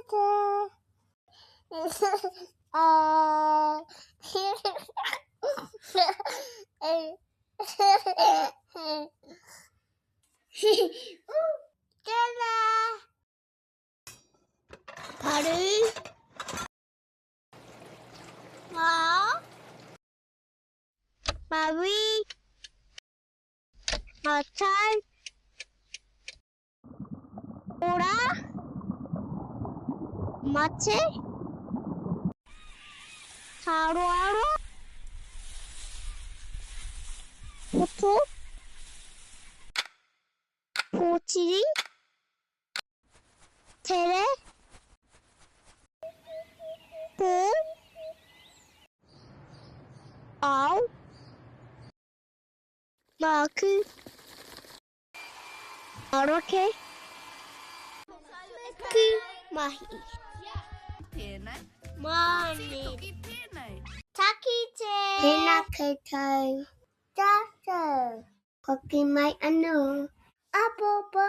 Tata. Tēnā. Paru. Ngā. Maui. Matai. Ora. Mate. Tāroaroa. Poto. Pōtiri. Tere. Pō. Ao. Māku. Maroke. Ku mahi. Tēnei. Mane. Toki tēnei. Taki te. Tēnā koutou. Tātou. Hoki mai anō. Apopo.